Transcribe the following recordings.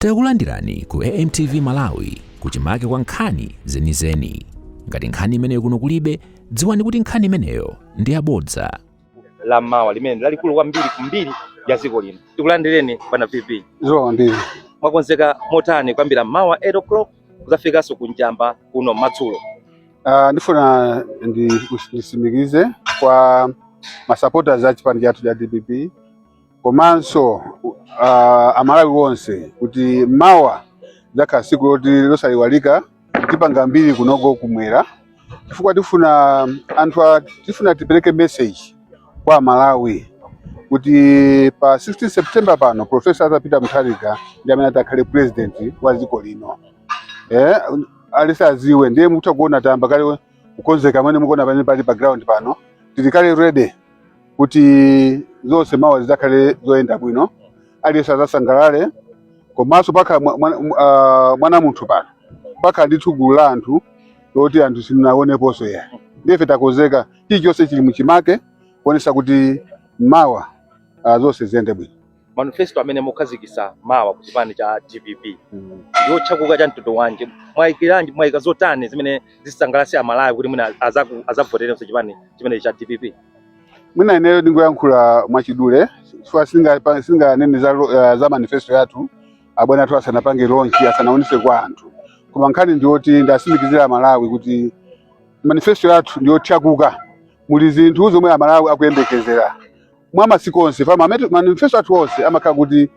Takulandirani ku AMTV Malawi, kuchimake kwa nkhani zenizeni. Ngati nkhani imeneyo kuno kulibe, dziwani kuti nkhani imeneyo ndi yabodza. La mawa limene lalikulu kwambiri kumbiri ya dziko lino, tikulandireni bwana VP. Zikomo kwambiri. Mwakonzeka motani kuyambira mawa 8 o'clock kudzafikanso kunjamba kuno madzulo? Ndifuna ndisimikize kwa masupporters a chipani chathu cha DPP komanso Amalawi onse kuti mawa lidzakhala tsiku loti losayiwalika. Tipanga mbiri kunoko kumwera chifukwa tifuna anthu tifuna tipereke message kwa Amalawi kuti pa 16 September pano Professor Arthur Peter Mutharika ndi amene atakhale president wa dziko lino. Aliyense aziwe. Ndiye mutha kuona tayamba kale kukonzeka. Amene mukuona pamene pali pa ground pano, tili kale ready kuti zonse mawa zidzakhale zoyenda bwino, aliyense adzasangalale. Komanso pakhala mwana munthu pano, pakhala ndithu gulu la anthu loti anthu simunaoneponso ya. Ndiye ife takonzeka, chilichonse chili muchimake kuonesa kuti mawa zonse ziyende bwino. Manifesto amene mukhazikisa mawa ku chipani cha DPP ndiotchakuka cha mtundu wanji? Mwayikiranji? Mwayika zotani zimene zisangalatse Amalawi kuti mwina azavoterenso chipani chimene cha DPP? Mwina ineyo ndingoyankhula mwachidule chifukwa singanene za manifesto yathu abwana athu asanapange launch, asanaonese kwa anthu. Koma nkhani ndiyoti ndasimikizira Amalawi kuti manifesto yathu ndiyotchakuka, muli zinthu zomwe Amalawi akuyembekezera mwa masiku onse. Pa manifesto athu onse amakhala kuti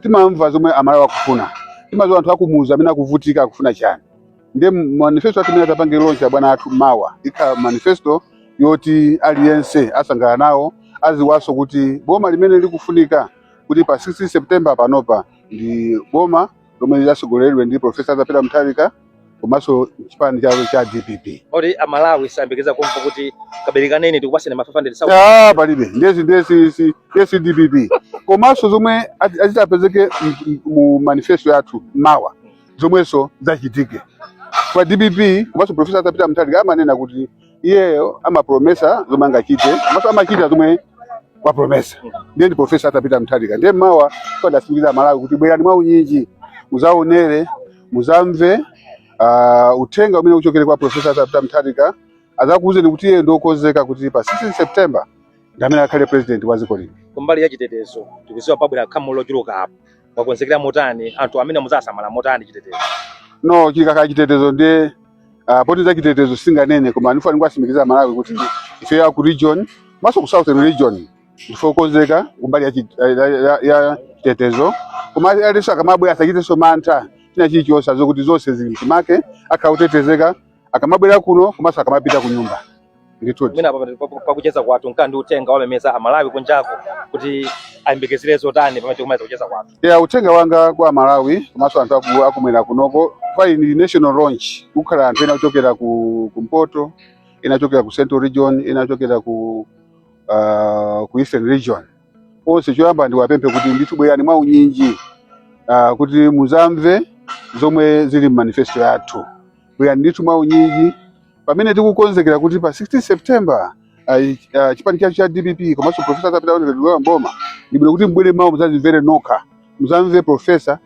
timamva zomwe Amalawi akufuna, timadziwa anthu akumuzi amene akuvutika akufuna chani. Ndiye manifesto athu imene atapange launch abwana athu mawa ikhala manifesto yoti aliyense asangalala nawo, aziwanso kuti boma limene likufunika kuti pa 16 September panopa ndi boma lomwe lidatsogoleredwe ndi Professor Arthur Peter Mutharika komanso chipani chawo cha DPP. Oti Amalawi sayembekeza kumva kuti kaberekaneni tikupaseni ma 500,000? Ah, palibe. Ndiyezi DPP. Komanso zomwe azitapezeke mu manifesto yathu mawa, zomwenso zachitike kwa DPP komanso Professor Arthur Peter Mutharika, amanena kuti iyeyo amapromesa zomwe angachite komanso amachita zomwe wapromesa. Ndiye ndi Professor Arthur Peter Mutharika. Ndiye mawa kwadasimikiza Malawi kuti bwerani mwaunyinji, muzaonere, muzamve uthenga umene uchokere kwa Professor Arthur Peter Mutharika. Azakuwuzeni kuti iye ndiokonzeka kuti pa 16 September ndi amene akhale president wa dziko lino. Kumbali ya chitetezo, tikudziwa pabwera khamu lochuluka apo, mwakonzekera motani? Anthu amene muzasamala motani chitetezo? No, chikakhala chitetezo ndiye poti za chitetezo singanene, koma ndifuna ndikuwasimikiza Malawi kuti ife ya ku region maso ku southern region ndife okonzeka kumbali ya chitetezo. Koma aliyense akamabwera asachitenso mantha china chilichonse, aziwe kuti zonse zili mchimake, akhala kutetezeka akamabwera kuno komanso akamapita ku nyumba ndithudi. Mwina apa pakucheza kwathu nkhala ndi uthenga wamemeza Amalawi kunjako kuti ayembekezere zotani pamene tikumaliza kucheza kwathu? Ya, uthenga wanga kwa Malawi komanso anthu akumwera kunoko, kwa ni national launch, kukhala anthu ena kuchokera ku kumpoto, ena kuchokera ku Central Region, ena kuchokera ku Eastern Region onse. Choyamba ndiwapemphe kuti ndithu bwerani mwa unyinji kuti muzamve zomwe zili mu manifesto yathu. Bwerani ndithu mwa unyinji pamene tikukonzekera kuti pa 16 September chipani chathu cha DPP komanso Professor Arthur Peter Mutharika mboma. Ndibwino kuti mbwere mawa muzazimvere nokha, muzamve professor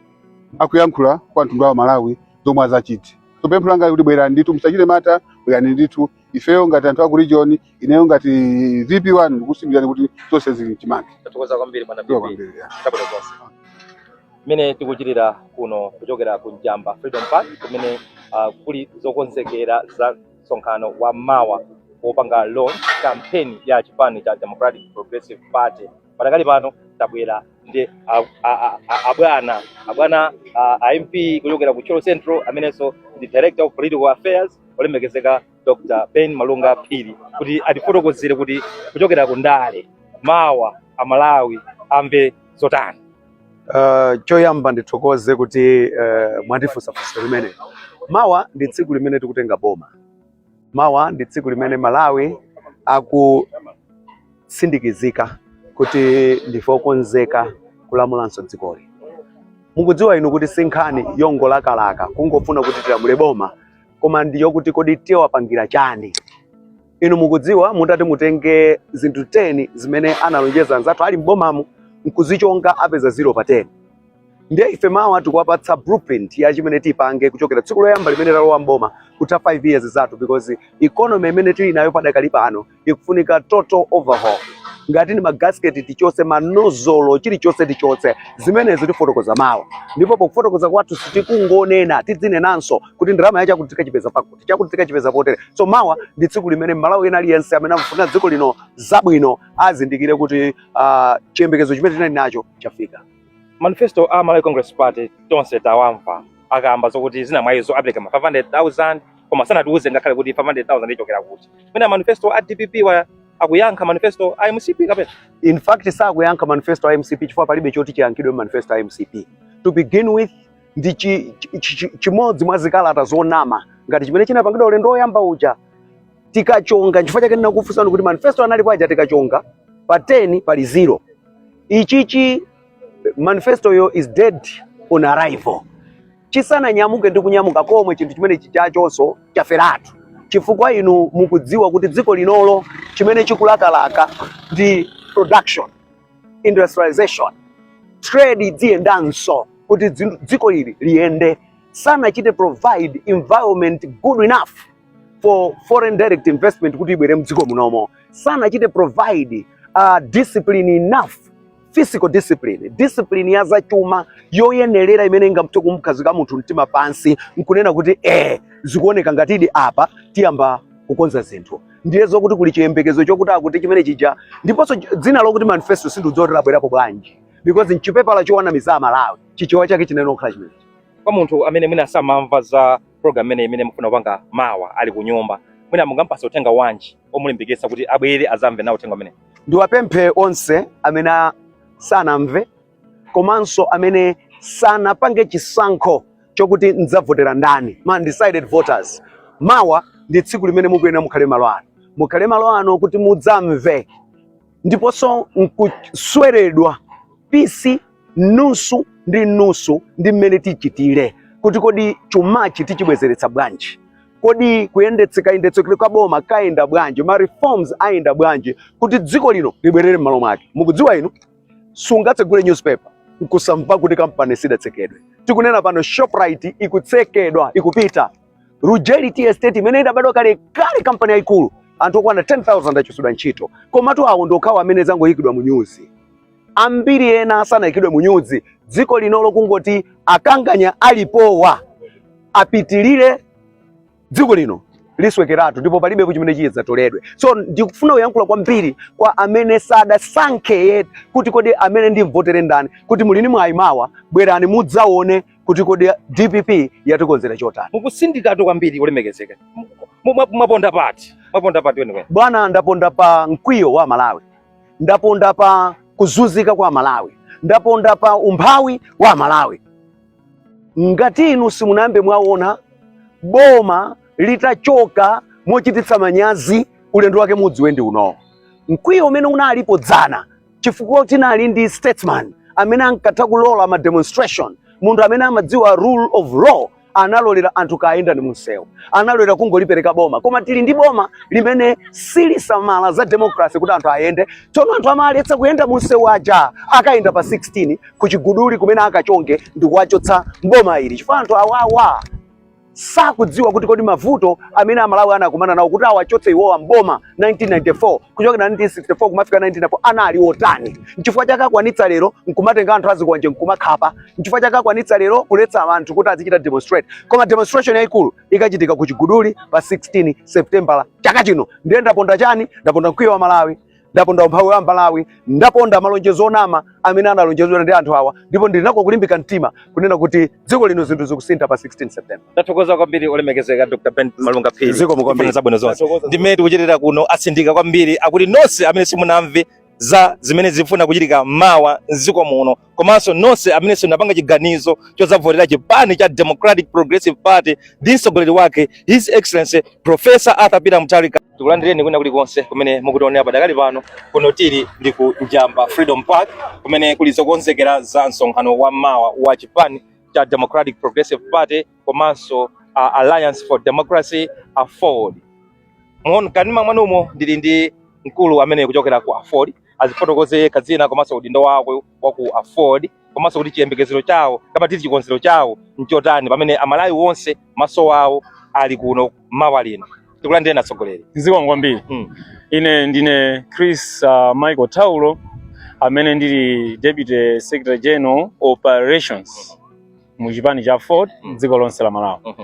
akuyankhula kwa mtundu wa Malawi zomwe azachite. So pempho langa kuti bwerani ndithu, musachite mantha, bwerani ndithu. Ifeyo ngati anthu aku region, ineyo ngati VP wanu, ndikusimikizani kuti zonse zili mchimake. Tathokoza kwambiri, bwana Ndiwo VP. Kwambiri, yeah. Tabwera zonse mmene tikuchitira kuno kuchokera ku Njamba Freedom Park, kumene kuli zokonzekera za msonkhano wa mawa wopanga launch campaign ya chipani cha Democratic Progressive Party. Patakali pano tabwera ndi abwana a MP kuchokera ku Thyolo Central, amenenso ndi Director of Political Affairs, olemekezeka Dr. Ben Malunga Phiri, kuti atifotokozere kuti kuchokera ku ndale mawa Amalawi amve zotani. Choyamba ndithokoze kuti mwandifunsa funso limene. Mawa ndi tsiku limene tikutenga boma. Mawa ndi tsiku limene Malawi akutsindikizika kuti ndife okonzeka kulamulanso dzikoli. Mukudziwa inu kuti si nkhani yongolakalaka kungofuna kuti tilamule boma, koma ndiyo kuti kodi tiwapangira chani? Inu mukudziwa, mutati mutenge zinthu 10 zimene analonjeza anzathu ali mbomamo nkuzichonga, apeza 0 pa 10. Ndiye ife mawa tikuwapatsa blueprint ya chimene tipange kuchokera tsiku loyamba limene talowa mboma kutha 5 years zathu, because economy imene tili nayo padakali pano ikufunika total overhaul. Ngati ni ma gasket tichose, ma nozzle, chilichonse tichotse. Zimenezo tifotokoza mawa. Ndipo pokufotokoza kwathu sitikungonena, tidzinenanso kuti ndalama yachakuti tikachipeza pakuti, chakuti tikachipeza potere. So mawa ndi tsiku limene Malawi ena aliyense amene amafuna dziko lino zabwino azindikire kuti chiyembekezo chimene tinali nacho chafika. Manifesto a Malawi Congress Party tonse tawamva, akamba zokuti zina mwa izo apereka ma 500,000, koma sanatiuze ngakhale kuti 500,000 ichokera kuti. Mwina manifesto a DPP wa akuyankha manifesto a MCP kapena? In fact, sakuyankha manifesto a MCP, chifukwa palibe choti chiyankhidwe manifesto a MCP. To begin with, ndi chimodzi mwa zikalata zonama ngati chimene chinapangidwa ulendo woyamba uja. Tikachonga, nchifukwa chake ndinakufunsani kuti manifesto analipo aja, tikachonga pa 10 pali 0. Ichichi manifesto yo is dead on arrival, chisananyamuke ndi kunyamuka komwe chinthu chimene chichachonso chaferatu, chifukwa inu mukudziwa kuti dziko linolo chimene chikulakalaka ndi production, industrialization, trade idziyendanso kuti dziko lili liyende. Sanachite provide environment good enough for foreign direct investment kuti ibwere mdziko munomo. Sanachite provide discipline enough, fiscal discipline, discipline ya zachuma yoyenerera imene ingamthe kumkhazika munthu mtima pansi nkunena kuti zikuoneka ngatidi apa tiyamba kukonza zinthu. Ndiye zokuti kuli chiyembekezo chokuti akuti chimene chija. Ndiponso dzina lokuti manifesto sindidziwa kuti labwerapo bwanji, because nchipepala chowanamiza Amalawi, Chichewa chake chinene okhala chimenechi. Kwa munthu amene mwina samamva za program imene imene mufuna kupanga mawa, ali ku nyumba, mwina mungampasa uthenga wanji omulimbikitsa kuti abwere azamve nawo uthenga umene? Ndiwapemphe onse amene sanamve komanso amene sanapange chisankho chokuti ndzavotera ndani, ma undecided voters, mawa ndi tsiku limene mukuyenera mukhale malo ano, mukhale malo ano kuti mudzamve ndiponso nkusweredwa pisi nusu ndi nusu ndi mmene tichitire kuti kodi chumachi tichibwezeretsa bwanji, kodi kuyendetseka kayendetsedwe ka boma kayenda bwanji, ma reforms ayenda bwanji kuti dziko lino libwerere m'malo mwake. Mukudziwa inu, sungatsegule newspaper nkusamva kuti kampani sidatsekedwe. Tikunena pano Shoprite ikutsekedwa, ikupita. Rujeri Tea Estate imene idabadwa kale kale, kampani yayikulu, anthu okwana 10,000 achotsedwa ntchito. Komatu awo ndi okhawo amene zangoyikidwa mu nyuzi, ambiri ena sanayikidwe mu nyuzi. Dziko linolo kungoti akanganya alipowa apitilire, dziko lino liswekeratu ndipo palibepo chimene chidzatoledwe. So ndikufuna kuyankhula kwambiri kwa amene sadasankhe yet kuti kodi amene ndimvotere ndani, kuti mulini mwayi mawa, bwerani mudzaone kuti kodi DPP yatikonzera chotani. Mukusindikatu kwambiri, kulemekezeka. Mwaponda pati? Mwaponda pati weniweni? Bwana, ndaponda pa mkwiyo wa Malawi, ndaponda pa kuzunzika kwa Malawi, ndaponda pa umphawi wa Malawi. Ngati inu simunayambe mwaona boma litachoka mochititsa manyazi, ulendo wake mudziwe ndi unowo. Mkwiyo umene unalipo dzana, chifukwa tinali ndi statesman amene ankatha kulola ma demonstration, munthu amene amadziwa rule of law, analolera anthu kayenda ndi munsewu, analolera kungolipereka boma. Koma tili ndi boma limene silisamala za democracy kuti anthu ayende. Tsono anthu amaletsa kuyenda munsewu aja akayenda pa 16 ku Chiguduli kumene akachonge ndi kuwachotsa mboma ili, chifukwa anthu awawa sakudziwa kuti kodi mavuto amene Amalawi anakumana nawo kuti awachotse iwowa mboma 1994, kuchokera 1964 kumafika 1994, anali otani. Nchifukwa chake akwanitsa lero nkumatenga anthu azikwanje nkumakhapa. Nchifukwa chake akwanitsa lero kuletsa anthu kuti azichita demonstrate. Koma demonstration yayikulu ikachitika ku Chiguduli pa 16 September chaka chino. Ndiye ndaponda chani? Ndaponda mkwiyo wa Malawi, ndaponda umphawi wa Malawi, ndaponda malonjezo onama amene analonjezedwa ndi anthu awa, ndipo ndili nako kulimbika mtima kunena kuti dziko lino zinthu zikusintha pa 16 September. Ndathokoza kwambiri, olemekezeka Dr Ben Malunga Phiri. Zikomo kwambiri. Ndifuna zabwino zonse. Ndathokoza. Ndimene tikuchitira kuno, atsindika kwambiri, akuti nonse amene simunamve za zimene zifuna kuchitika mawa mdziko muno, komanso nonse amene simunapanga chiganizo chodzavotera chipani cha Democratic Progressive Party ndi mtsogoleri wake, His Excellency Professor Arthur Peter Mutharika, tikulandireni kwina kulikonse kumene mukutionera padakali pano. Kuno tili ndi ku Njamba Freedom Park, kumene kuli zokonzekera za msonkhano wa mawa wa chipani cha Democratic Progressive Party komanso Alliance for Democracy, AFORD. Kanema mwanumo ndili ndi mkulu amene kuchokera ku AFORD, azifotokoze yekha dzina komanso udindo wake wa ku AFORD. Komanso kuti chiyembekezero chawo kapena titi chikonzero chawo nchotani pamene Amalawi wonse maso awo ali kuno mawa lino. Tikulandireni, atsogoleri. Zikomo kwambiri. Ine ndine Chris Michael Taulo, amene ndili Deputy Secretary General Operations mu chipani cha AFORD dziko lonse la Malawi.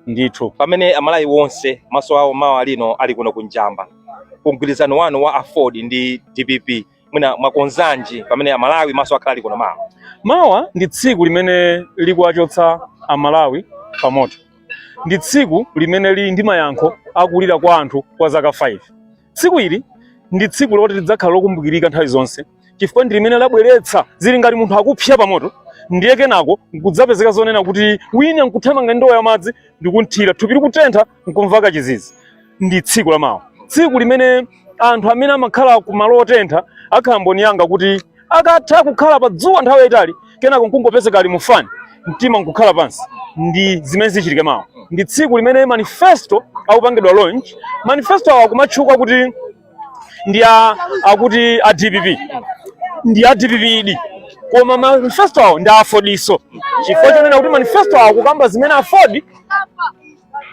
Ndithu. Pamene Amalawi wonse maso awo mawa lino ali kuno kunjamba, mgwirizano wanu wa AFORD ndi DPP, mwina mwakonzanji pamene Amalawi maso akhala ali kuno mawa? Mawa ndi tsiku limene likuwachotsa Amalawi pamoto. Ndi tsiku limene lili ndi mayankho akulira kwa anthu kwa zaka 5. Tsiku ili ndi tsiku loti lidzakhala lokumbukirika nthawi zonse, chifukwa ndi limene labweretsa, zili ngati munthu akupsya pamoto, ndiye kenako nkudzapezeka zonena kuti wina nkuthamanga ndowa ya madzi ndikunthira, thupi likutentha, nkumva kachizizi. Ndi tsiku la mawa, tsiku limene anthu amene amakhala ku malo otentha akhala mboni yanga kuti akatha kukhala pa dzuwa nthawi yayitali, kenako nkungopezeka ali mu fani, mtima nkukhala pansi. Ndi zimene zichitike mawa. Ndi tsiku limene manifesto akupangidwa launch. Manifesto awa akumatchuka kuti ndi a akuti a DPP, ndi a DPP idi, koma manifesto awo ndi a AFORDiso, chifukwa chonena kuti manifesto awo akukamba zimene AFORD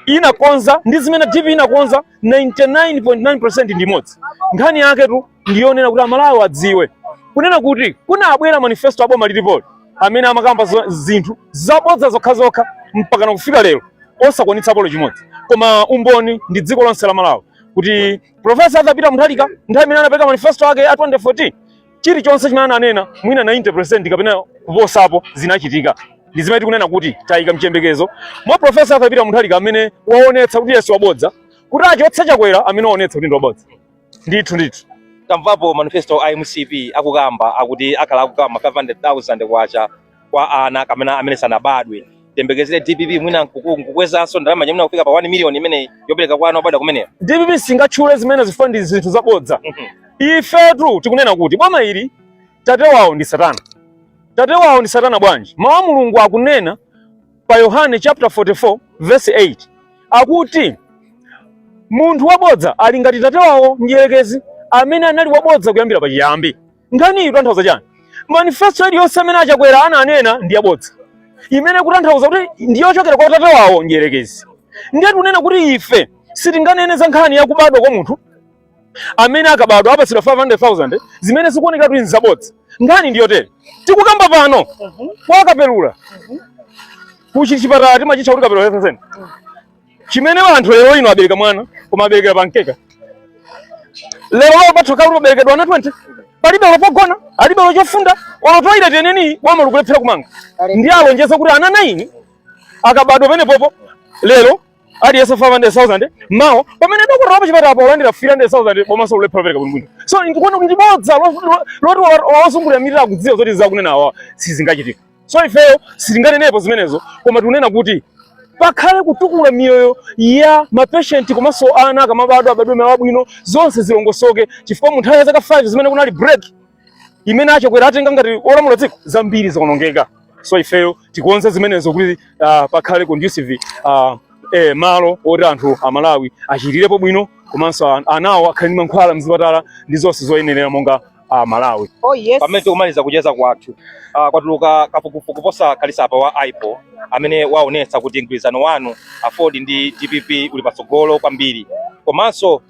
inakonza ndi zimene DPP inakonza, 99.9% ndi imodzi. Nkhani yake tu ndiyonena kuti Amalawi adziwe kunena kuti kunabwera manifesto aboma lilipoli amene amakamba zinthu zabodza zokhazokha mpaka nakufika lero osakwanitsa polo chimodzi. Koma umboni ndi dziko lonse la Malawi kuti Professor Arthur Peter Mutharika, nthawi imene anapereka manifesto ake a 2014, chilichonse chimene ananena mwina 90% kapena kuposapo zinachitika. Ndi zimene tikunena kuti tayika mchiyembekezo mwa Professor Arthur Peter Mutharika, amene waonetsa kuti Yesu wabodza, kuti achotse Chakwera amene waonetsa kuti ndi wabodza. Ndithu, ndithu. Tamvapo manifesto a MCP akukamba, akuti akhala akukamba 500,000 kwacha kwa ana kapena amene sanabadwe. Tiyembekezere DPP mwina nkukwezanso ndalama nyamuna kufika pa 1 million imene yopereka kwa ana obadwa kumeneyo? DPP singatchule zimene zifuna, ndi zinthu zabodza. Ifetu tikunena kuti boma ili tate wawo ndi Satana. Tate wawo ndi Satana bwanji? Mawu a Mulungu akunena pa Yohane chapter 44 verse 8 akuti munthu wabodza ali ngati tate wawo mdierekezi, amene anali wabodza kuyambira pachiyambi. Nkhani iyi kutanthauza chani? Manifesto iliyonse amene aChakwera ananena ndi yabodza, imene kutanthauza kuti ndiyochokera kwa tate wawo mdierekezi. Ndiye tikunena kuti ife sitinganene za nkhani yakubadwa kwa munthu amene akabadwa apatsidwa 500,000, zimene zikuoneka kuti nzabodza. Nkhani ndiyotere: tikukamba pano, kwa Kapelula kuchi chipatala timachitcha kuti Kapelula Health Center, chimene anthu lero ino abereka mwana koma aberekera pamkeka. Lero lero pathoka kuti aberekedwa ana 20, palibe olo pogona, alibe olo chofunda, olo toilet yeneni boma likulephera kumanga. Ndiye alonjeza kuti ana 9 akabadwa penepopo lero aliyense 500,000 mawa, pamene dokotala wa pachipatala polandira 300,000, bomaso lulephera kupereka bwinobwino. So ndikuona kuti ndibodza loti wazungulira mitira akudziwa zoti zakunena awa sizingachitika. So ifeyo sitinganenepo zimenezo, koma tikunena kuti pakhale kutukula miyoyo ya mapatient, komanso ana akamabadwa abadwe malo abwino, zonse zilongosoke, chifukwa mu nthawi ya zaka 5 zimene kunali break imene aChakwera atenga ngati olamula dziko, zambiri zawonongeka. So ifeyo tikuonza zimenezo kuti pakhale conducive malo oti anthu Amalawi achitirepo bwino, komanso anawo akhale ndi mankhwala mzipatala ndi zonse zoyenerera monga Malawi. Oh yes. Pamene tikumaliza kucheza kwathu, kwatuluka kafukufuku posakhalisa apa wa IPOR amene waonetsa kuti mgwirizano wanu AFORD ndi DPP uli patsogolo kwambiri. Komanso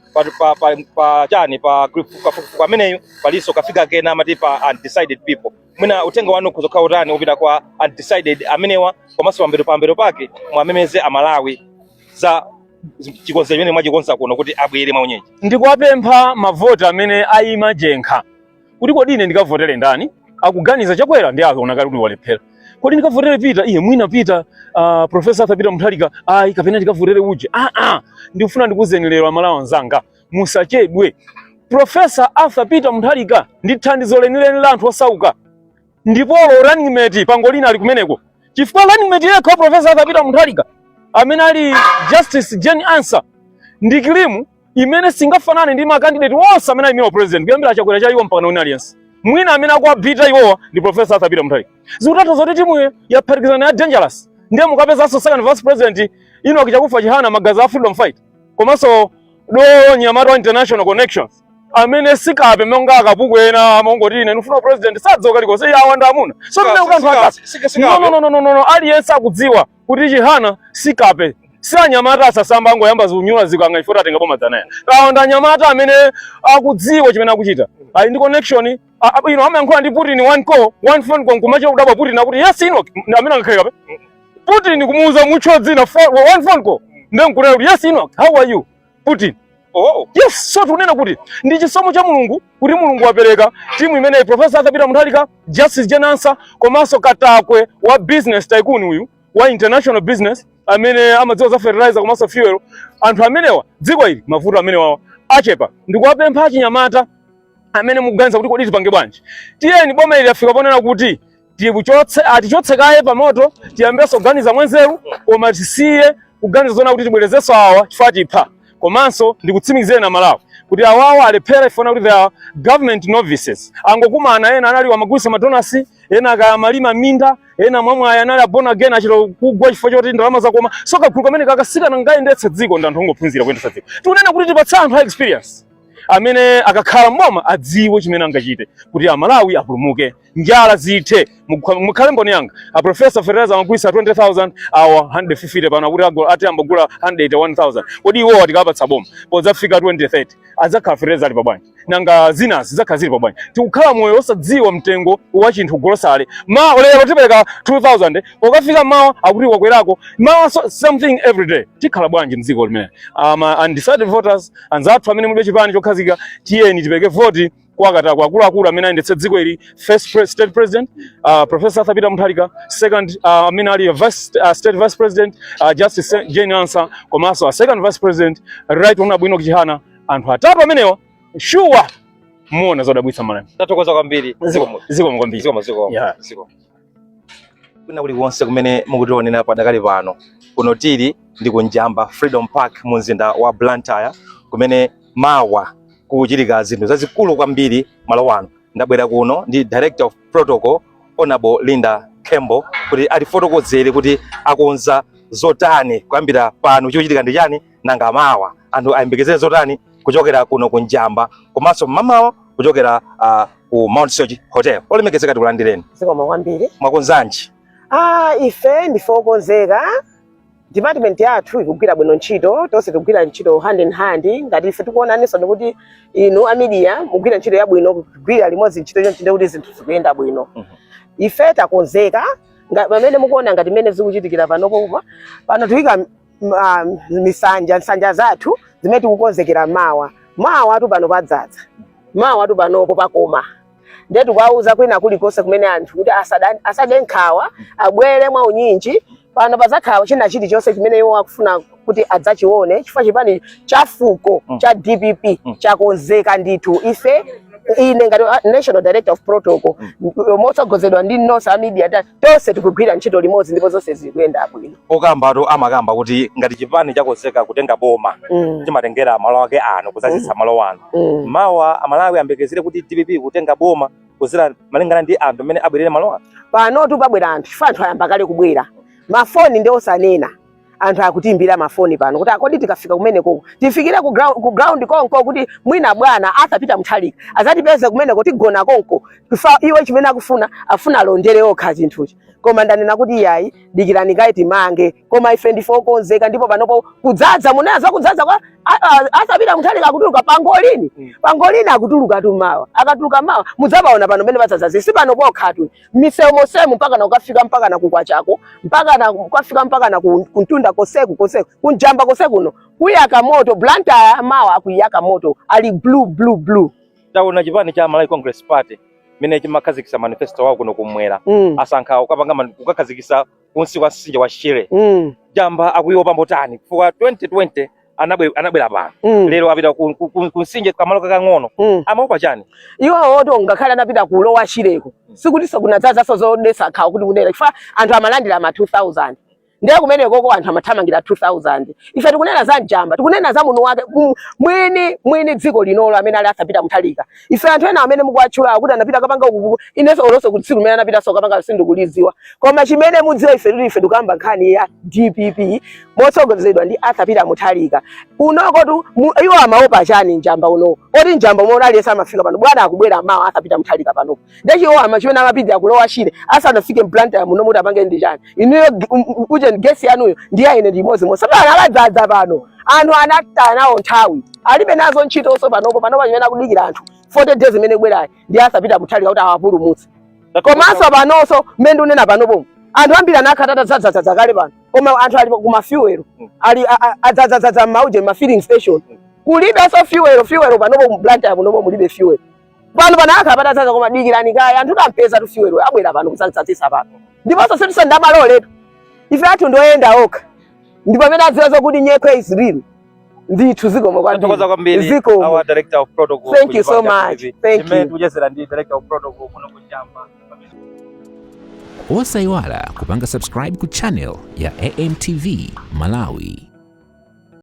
pa chani, pa kafukufuku ameneyu palinso kafika kena amati pa undecided people. Mwina uthenga wanu kuzokhala utani upita kwa undecided amenewa, komanso pambeto pake mwamemeze Amalawi za chikonzero chimene mwachikonza kuno kuti abwere mwaunyenji? Ndikuwapempha mavoti amene ayima jenkha kuti kodi ine ndikavotere ndani? Akuganiza Chakwera ndi akaona kale kuti walephera. Kodi ndikavotere Peter? Iye mwina Peter, Professor Arthur Peter Mutharika, ayi, kapena ndikavotere uje? Ah ah, ndikufuna ndikuwuzeni lero, Amalawi anzanga, musachedwe. Professor Arthur Peter Mutharika ndi thandizo lenileni la anthu osauka, ndipo running mate pangolina ali kumeneko, chifukwa running mate yekha wa Professor Arthur Peter Mutharika amene ali Justice Jane Ansah ndi cream imene singafanane ndi macandidate onse amene ayimira president kuyambira Chakwera cha iwo mpaka wina aliyense. Mwina amene akuwabita iwowa ndi Professor Arthur Peter Mutharika. Zikutanthauza kuti timuyo yaphatikizana ya dangerous. Ndiye mukapezanso second vice president Enoch Chakufwa Chihana, magazi a freedom fight, komanso dolo nyamata wa international connections. Amene sikape monga akapuku ena amongoti ine ndifuna president, sadzoka kalikonse, iye awa ndi amuna. So mene anthu akape. No, no, no, no, no, no, aliyense akudziwa kuti Chihana sikape. Si anyamata asasamba angoyamba ziunyula zikanga ifo tatenga boma dzanaya. Awa ndi anyamata amene akudziwa chimene akuchita. Ali ndi connection, ino amayankhula ndi Putin one call, one phone call, nkumachita kudabwa Putin akuti yes Enoch, amene angakhale kape. Putin kumuuza mutcho dzina one phone call. Ndiye nkunena kuti yes Enoch, how are you? Putin. Oh. Yes, so tikunena kuti ndi chisomo cha Mulungu kuti Mulungu wapereka timu imeneyi, Professor Arthur Peter Mutharika, Justice Jane Ansah, komanso katakwe wa business tycoon uyu wa international business amene amadziwa za fertilizer komanso fuel. Anthu amenewa, dziko ili mavuto amenewawa achepa. Ndikuwapempha achinyamata amene mukuganiza kuti kodi tipange bwanji, tiyeni, boma ili afika ponena kuti tikuchotse, atichotse kaye pamoto, tiyambenso kuganiza mwanzeru, koma tisiye kuganiza zona kuti tibwerezenso awa chifukwa tipha. Komanso ndikutsimikizeni na Malawi kuti awawa alephera ifuna kuti they are government novices, angokumana. Ena anali amagulitsa madonasi, ena akamalima minda, ena mwamwayi anali born again, achita kugwa chifukwa choti ndalama zakoma. So kagulu kamene kakasikana ngayendetse dziko ndi anthu ongophunzira kuyendetsa dziko. Tikunena kuti tipatse anthu a experience amene akakhala mboma adziwe chimene angachite kuti Amalawi apulumuke, njala zithe. Mukhale mboni yanga, a professor, fertilizer amagulitsa 20,000, awa 150, pano akuti ati ambagula 181,000. Kodi iwo atikapatsa boma podzafika 2030 adzakhala fertilizer ali pabwanji? Nanga zinazi zidzakhala zili pabwanji? Tikukhala moyo osadziwa mtengo wa chinthu. Golosale ma lero tipereka 2000, pokafika mawa akuti wakwerako mawa. So something every day, tikhala bwanji mdziko limene? Undecided voters anzathu amene mulibe chipani chokhazika, tiyeni tipereke voti kwa katakwe akuluakulu amene ayendetse dziko ili: first state president, Professor Arthur Peter Mutharika, second, amene ali vice, state vice president, Justice Jane Ansah, komanso a second vice president, Right Honorable Enoch Chihana. Anthu atatu amenewa, sure muona zodabwitsa malemu. Tathokoza kwambiri. Zikomo. Zikomo kwambiri. Zikomo, zikomo. Yeah. Zikomo. Kwina kulikonse kumene mukutionera padakali pano, kuno tili ndi ku Njamba Freedom Park mu mzinda wa Blantyre, kumene mawa kuchitika zinthu zazikulu kwambiri malo ano. Ndabwera kuno ndi Director of Protocol, Honorable Linda Kembo, kuti atifotokozere kuti akonza zotani kuyambira pano, chikuchitika ndi chani, nanga mawa anthu ayembekezere zotani kuchokera kuno ku Njamba komanso mamawa kuchokera ku Mount Soche Hotel. Olemekezeka, tikulandireni. Zikomo kwambiri. Mwakonzanji? Ah, ife ndife okonzeka. Department yathu ikugwira bwino ntchito, tonse tikugwira ntchito hand in hand. Ngati ife tikuonaninso ndikuti inu a media mugwira ntchito yabwino, kugwira limodzi ntchito chonchi, ndikuti zinthu zikuyenda bwino. Ife takonzeka. Pamene mukuona ngati mmene zikuchitikira panopo, pano tuyika misanja, nsanja zathu zimene tikukonzekera mawa. Mawa tu pano padzaza, mawa tu panopo pakoma. Ndiye tikuwauza kwina kulikonse kumene anthu kuti asade nkhawa, abwere mwa unyinji. Pano pazakhala china chilichonse chimene iwo akufuna kuti adzachione, chifukwa chipani cha fuko cha DPP chakonzeka ndithu. Ife, ine ngati National Director of Protocol, motsogozedwa ndi nonse a media, tonse tikugwira ntchito limodzi ndipo zonse zikuyenda bwino. Okambatu amakamba kuti ngati chipani chakonzeka kutenga boma, chimatengera malo ake ano, kudzazitsa malo ano. Mawa Amalawi ayembekezere kuti DPP kutenga boma kuzira malingana ndi anthu amene abwerere malo ano? Panotu pabwera anthu, chifukwa anthu ayamba kale kubwera. Mafoni ndi osanena, anthu akutiimbira mafoni pano kuti akodi tikafika kumeneko, tifikire ku ground konko, kuti mwina bwana Arthur Peter Mutharika azatipeze kumeneko, tigona konko. Kufa iwe chimene akufuna, afuna alondere okha chinthuchi. Koma ndanena kuti iyayi, dikirani kaye timange. Koma ife ndife okonzeka, ndipo panopo kudzaza, munena za kudzaza kwa Arthur Peter Mutharika akutuluka pangolini. Pangolini akutuluka tu mawa. Akatuluka mawa mudzapaona pano pamene padzaza, si pano pokhatu, misewu mosemu, mpaka na kukafika mpaka na kukwachako, mpaka na kukafika mpaka na kuntunda koseku koseku, kunjamba kosekuno kuyaka moto. Blantyre mawa akuyaka moto, ali blue blue blue. Taona chipani cha Malawi Congress Party mene chimakhazikitsa manifesto wawo kuno kumwera, asankha ukapanga kukakhazikitsa kunsi kwa mtsinje wa Shire. Jamba akuiopa mbotani? Chifukwa 2020 anabwera pano, lero apita ku mtsinje, kamalo kakang'ono. Amaopa chani? Iwowo ngakhale anapita kulowa Shireko, sikutinso kunadzazaso zodetsa nkhawa kuti kunena, chifukwa anthu amalandira ma 2000. Ndiye kumenekoko anthu amathamangira 2000. Ife tikunena za Njamba, tikunena za munthu wake mwini mwini dziko linolo amene ali Arthur Peter Mutharika. Ife anthu ena amene mukuwatchula kuti anapita kapanga uku, inenso olonso ku tsiku limene anapita so kapanga sindikulidziwa. Koma chimene mudziwe ife tili ife tikuyamba nkhani ya DPP motsogozedwa ndi Arthur Peter Mutharika. Unoko tu iwo amaopa chani Njamba uno? Oti Njamba umo aliyense amafika pano. Bwana akubwera mawa Arthur Peter Mutharika pano. Ndiye iwo ama chimene amapita kulowa Shire asanafike m'Blantyre muno muti apange ndi chani? Inuyo uje guess yanuyo ndi ya ine ndi imodzimodzi. Sapano aladzaza pano. Anthu anataya nawo nthawi. Alibe nazo ntchitonso panopo. Panopo chimene akudikira anthu 40 days imene ikubwerayi ndi Arthur Peter Mutharika kuti awapulumutse. Komanso panonso mmene ndikunena panopo anthu ambiri anakhala atadzadzadza kale pano, koma anthu ali kuma fuel ali adzadzadzadza mauje ma filling station, kulibenso fuel. Fuel panopo mu Blantyre munomo mulibe fuel pano. Panakhala patadzaza, koma dikirani kaya, anthu tampeza tu fuel, abwera pano kudzadzadzisa pano. Ndiponso sitisandamaloletu ife, athu ndoyenda okha, ndipo pamene adziwa zokuti nyekhwe is real ndithu. Zikomo Tathokoza kwambiri Zikomo. our director of protocol. Thank you so much. Thank Chimene you. tikuchezera ndi director of protocol kuno ku Njamba. Osayiwala kupanga subscribe ku channel ya AMTV Malawi.